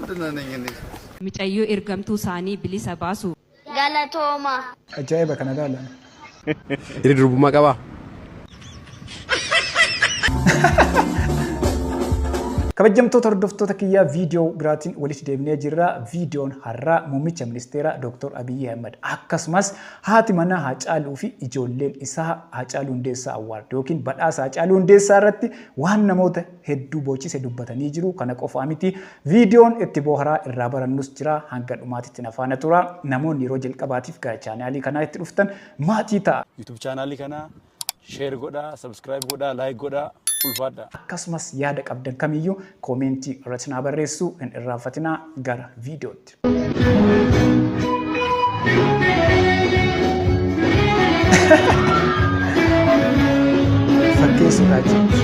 በጣም ደህና ነኝ እኔ። Micayyoo ergamtuu isaanii bilisa baasu. Galatooma. Ajaa'iba kana ilaalan. Dhiirri durbummaa qabaa? Kabajamtoota hordoftoota kiyyaa, viidiyoo biraatiin walitti deebinee jirra. Viidiyoon har'aa muummicha ministeeraa Dr. Abiyyi Ahmad akkasumas haati manaa Haacaaluu fi ijoolleen isaa Haacaaluu Hundeessaa Award yookiin badhaasa Haacaaluu Hundeessaa irratti waan namoota hedduu boochise dubbatanii jiru. Kana qofaa miti, viidiyoon itti booharaa irraa barannus jira. Hanga dhumaatitti na faana tura. Namoonni yeroo jalqabaatiif gara chaanaalii kanaa itti dhuftan maatii ta'a. YouTube chaanaalii kana share godhaa, subscribe godhaa, like godhaa, ulfaadhaa. Akkasumas yaada qabdan kamiyyuu koomentii irratti naa barreessuu hin irraanfatinaa. Gara viidiyootti. Fakkeessuudhaa jirti.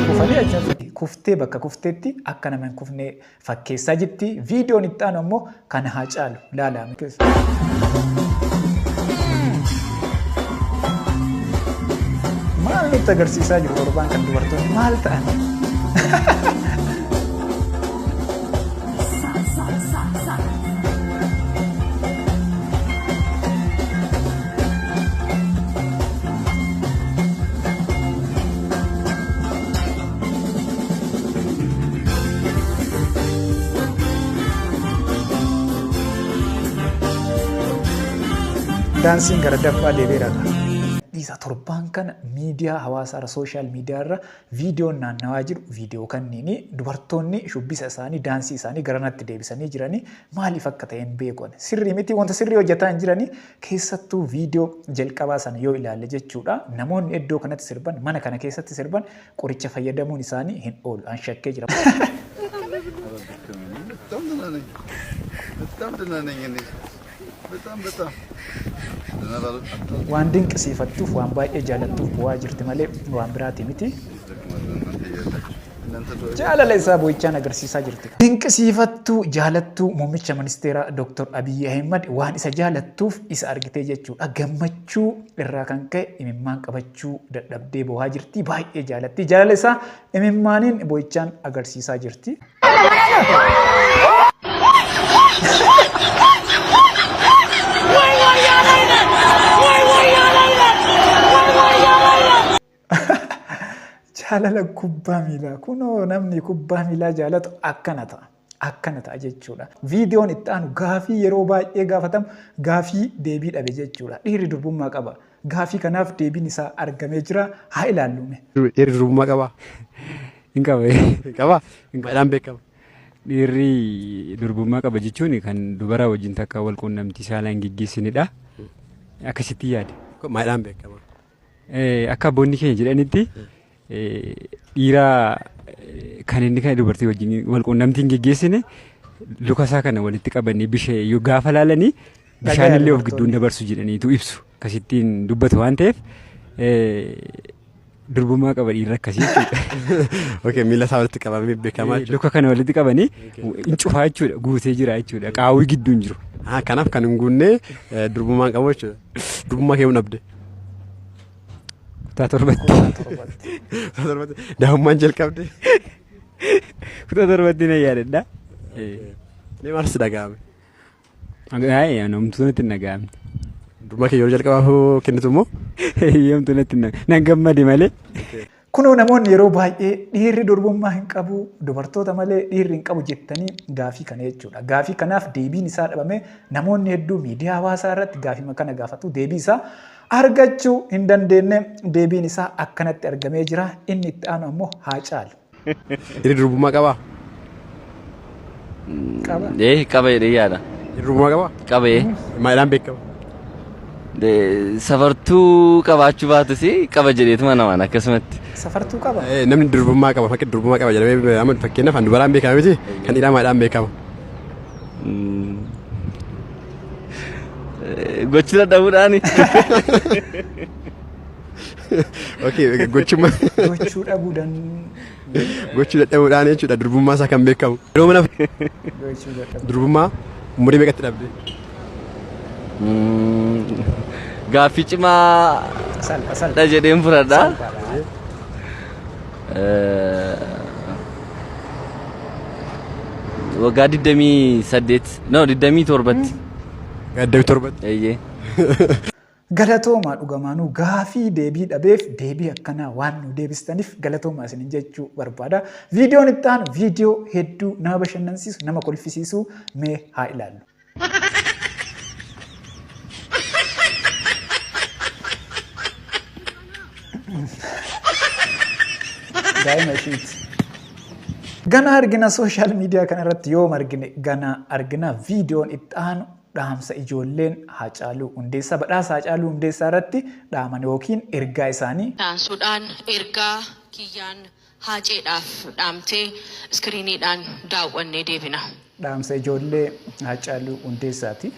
Kufanii achi kuftee bakka kufteetti akka nama hin kufne fakkeessaa jirti. Viidiyoon itti aanu ammoo kan Haacaalu ilaalame. Maal nutti agarsiisaa jiru torbaan kan dubartoonni maal ta'an? Daansiin gara daffaa deebi'eera. Dhiisa, torbaan kana miidiyaa hawaasaa irra, social media irra viidiyoon naannawaa jiru viidiyoo kanniini. Dubartoonni shubbisa isaanii, daansii isaanii garanatti deebisanii jiranii maaliif akka ta'e hin beeku. Sirrii miti, wanta sirrii hojjetaa hin jiranii. Keessattuu viidiyoo jalqabaa sana yoo ilaalle jechuudha, namoonni iddoo kanatti sirban, mana kana keessatti sirban qoricha fayyadamuun isaanii hin oolu, an shakkee jira. በጣም ደህና ነኝ። በጣም ደህና ነኝ እኔ። በጣም በጣም ደህና ባል Waan dinqisiifattuuf, waan baay'ee jaalattuuf bu'aa jirti malee waan biraati miti. እናንተ እያላችሁ እናንተ Jaalala isaa boo'ichaan agarsiisaa jirti. Dinqisiifattuu jaalattuu muummicha ministeeraa Dr. Abiyyi Ahimad waan isa jaalattuuf isa argitee jechuudha. Gammachuu irraa kan ka'e imimmaan qabachuu dadhabdee boo'aa jirti. Baay'ee jaalatti. Jaalala isaa imimmaaniin boo'ichaan agarsiisaa jirti. Jaalala kubbaa miilaa, kunoo namni kubbaa miilaa jaalatu akkana ta'a. Akkana ta'a jechuudha. Viidiyoon itti aanu gaafii yeroo baay'ee gaafatamu, gaafii deebii dhabe jechuudha. Dhiirri durbummaa qaba. Gaafii kanaaf deebiin isaa argamee jira. Haa ilaallume. Dhiirri durbummaa qabaa? Hin qaba. Qabaa? Maadhaan beekama? Dhiirri durbummaa qaba jechuun kan dubara wajjin takka wal quunnamtii saalaa hin geggeessinidha. Akkasitti yaada. Maadhaan beekama? Akka abboonni keenya jedhanitti, dhiira kan inni kan dubartii wajjin wal quunnamtii hin geggeessine luka isaa kana walitti qabanii bishee yoo gaafa laalanii bishaan illee of gidduun dabarsu jedhaniitu ibsu. Akkasittiin dubbatu waan ta'eef, durbummaa qaba dhiirri akkasii jechuudha. Okay, miila isaa walitti qabamee beekamaa jechuudha. Luka kana walitti qabanii hin cufaa jechuudha, guutee jira jechuudha, qaawwii gidduu hin jiru. Ah, kanaaf kan hin guunne durbummaa hin qabu jechuudha. Durbummaa kee dhabde? Kutaa 7tti. Daa'imummaan jalqabde. Kutaa 7tti na yaadadha. Mee maal si dhaga'ame? Ayi, homtuu natti hin dhaga'amne. Durbummaa kee yeroo jalqabaaf kennitu immoo? Homtuu natti hin dhaga'amne. Nan gammade malee. Kunoo namoonni yeroo baay'ee dhiirri durbummaa hin qabu, dubartoota malee dhiirri hin qabu jettanii gaafii kana jechuudha. Gaafii kanaaf deebiin isaa dhabame. Namoonni hedduu miidiyaa hawaasaa irratti gaafii kana gaafatu, deebii isaa argachuu hin dandeenye. Deebiin isaa akkanatti argamee jira. Inni itti aanu ammoo Haacaalu. Dhiirri durbummaa qabaa? Qaba. Ee, qaba jedhee yaada. Dhiirri durbummaa qabaa? Qaba, ee. Maadhaan beekama? Safartuu qabaachuu baatus qaba jedheetuma namaan akkasumatti. Safartuu qaba. Namni durbummaa qaba, fakkii durbummaa qaba jedhamee amma fakkeenyaaf kan dubaraan beekama miti, kan dhiiraa maadhaan beekama? Gochuu dadhabuudhaani. Okay, gochuma Gochuu dhabuu dan gochuu dadhabuudhaan jechuudha durbummaa isaa kan beekamu. Yeroo mana Gochuu dadhabuu. Durbummaa umurii meeqatti dhabde? Gaaffii cimaa Salpha salpha. dha jedheen fudhadha. Waggaa 28, no, 27tti. 27tti. Eeyyee. Galatoomaa, dhugamaanuu gaafii deebii dhabeef deebii akkanaa waan nu deebistaniif galatoomaa isinin jechuu barbaada. Viidiyoon itti aanu viidiyoo hedduu nama bashannansiisu, nama kolfisiisu, mee haa ilaallu. Daa'ima ishiiti. Gana argina, social media kanarratti yoom argine, gana argina. Viidiyoon itti aanu dhaamsa ijoolleen Haacaaluu Hundeessaa badhaasa Haacaaluu Hundeessaa irratti dhaaman yookiin ergaa isaanii. Aansuudhaan ergaa Kiyyaan Haaceedhaaf dhaamtee iskiriiniidhaan daawwannee deebina. Dhaamsa ijoollee Haacaaluu Hundeessaati.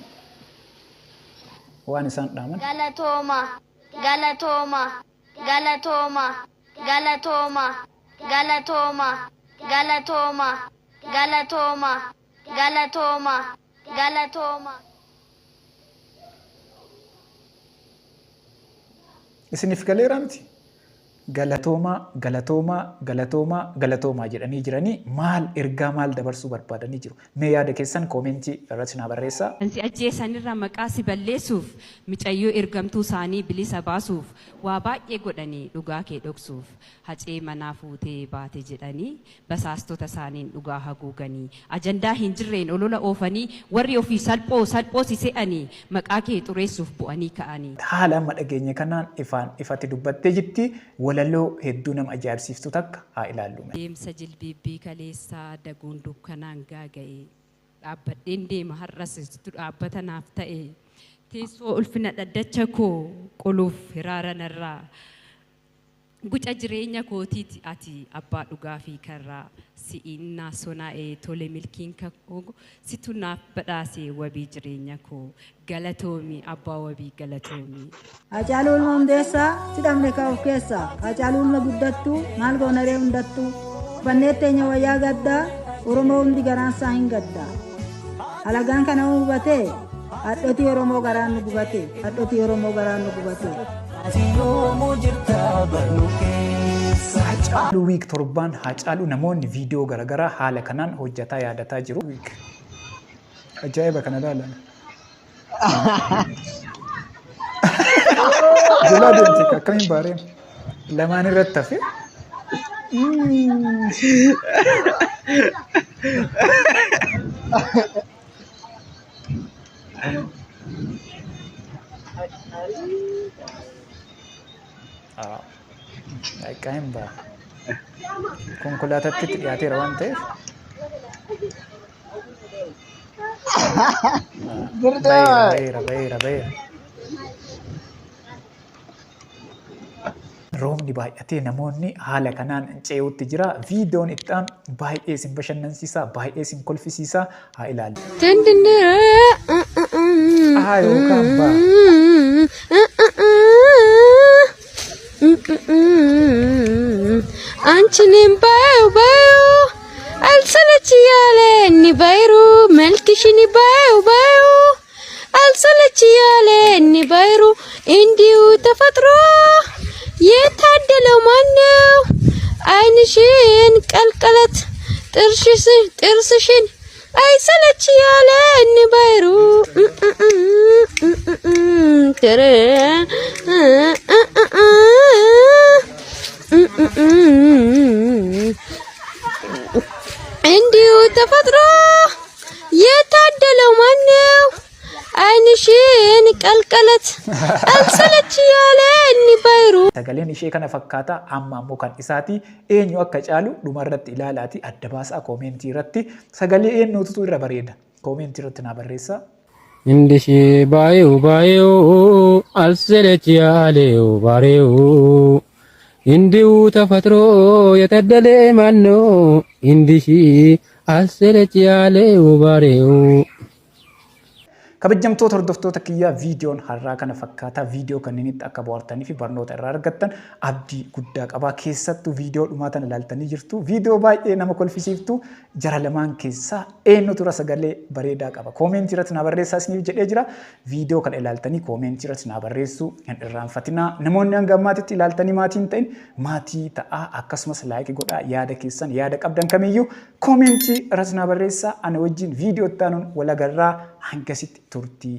Waan isaan dhaaman. Galatooma, galatooma, galatooma, galatooma, galatooma, galatooma, galatooma, galatooma, galatooma. Isiniif galeera miti? Galatoomaa, galatoomaa, galatoomaa, galatoomaa jedhanii jiranii, maal ergaa maal dabarsuu barbaadanii jiru? Mee yaada keessan koomentii irratti naa barreessaa. Kan si ajjeesanirra maqaa si balleessuuf, micayyoo ergamtuu isaanii bilisa baasuuf, waa baay'ee godhanii dhugaa kee dhoksuuf, Hacee manaa fuutee baate jedhanii basaastota isaaniin dhugaa haguuganii, ajandaa hin jirreen olola oofanii, warri ofii salphoo salphoo si se'anii maqaa kee xureessuuf bu'anii ka'anii. Haala amma dhageenye kanaan ifaan ifatti dubbattee jirti. Walaloo hedduu nama ajaa'ibsiiftu takka haa ilaallu mee. Deemsa jilbiibbii kaleessaa daguun dukkanaan gaaga'e, dhaabbadheen deema har'as situ dhaabbata naaf ta'e, teessoo ulfina dhaddacha koo qoluuf hiraara narraa, guca jireenya kootiiti ati abbaa dhugaa fi karraa, si'iin naa sonaa'e tole milkiin koo, situ naaf badhaase wabii jireenya koo, galatoomi abbaa wabii, galatoomi. Haacaaluu ilma Hundeessaa si dhabne ka of keessaa. Haacaaluu ilma guddattuu maal goonaree hundattuu. Uffannee teenya wayyaa gaddaa, Oromoo hundi garaan isaa hin gaddaa. Alagaan kana hubatee hadhotii Oromoo garaan nu gubate, hadhotii Oromoo garaan nu gubate. Haacaaluu Week, torbaan Haacaaluu, namoonni viidiyoo garaagaraa haala kanaan hojjetaa yaadataa jiru. Ajaa'iba kana ilaalan. Jalaa deemte akkamiin baareen lamaan irratti hafe. Dhaqqaa hin ba'a. Konkolaataatti itti dhiyaateera waan ta'eef. Baheera, baheera, baheera, baheera. Roobni baay'atee namoonni haala kanaan ce'uutti jira. Viidiyoon itti aanu baay'ee isin bashannansiisa, baay'ee isin kolfisiisa. Haa ilaallu. A yookaan B. አንቺንም ባየው ባየው አልሰለች ያለ እኒ ባይሩ መልክሽን ባየው ባየው አልሰለች ያለ እኒ ባይሩ፣ እንዲሁ ተፈጥሮ የታደለው ማነው? ዓይንሽን ቀልቀለት ጥርስሽን ጥርስሽን አይሰለች ያለ እኒ ባይሩ። እንዲሁ ተፈጥሮ የታደለው ማነው? ዓይንሽን ቀልቀለት አልሰለች ያለ እኒ ባይሩ። Sagaleen ishee kana fakkaata, amma ammoo kan isaati. Eenyu akka caalu dhumarratti ilaalaati adda baasaa. Koomentii irratti sagalee eenyuutu irra bareeda, koomentii irratti naa barreessaa. እንድሽ ባየው ባየው አልሰለች ያለው ባሬው፣ እንዲሁ ተፈጥሮ የታደለ ማነው? እንዲሽ አልሰለች ያለው ባሬው። Kabajamtoota hordoftoota kiyyaa, viidiyoon har'aa kana fakkaata. Viidiyoo kanneenitti akka bohaartanii fi barnoota irraa argattan abdii guddaa qaba. Keessattuu viidiyoo dhumaa tana ilaaltanii jirtu. Viidiyoo baay'ee nama kolfisiiftu. Jara lamaan keessaa eenyutu irra sagalee bareedaa qaba? Koomentii irratti naa barreessaa isiniif jedhee jira. Viidiyoo kana ilaaltanii koomentii irratti naa barreessuu hin irraanfatinaa. Namoonni hanga ammaatitti ilaaltanii maatii hin ta'in maatii ta'aa, akkasumas laayikii godhaa, yaada keessan, yaada qabdan kamiyyuu koomentii irratti naa barreessaa. Ana wajjin viidiyoo itti aanuun wal agarraa, hangasitti turtii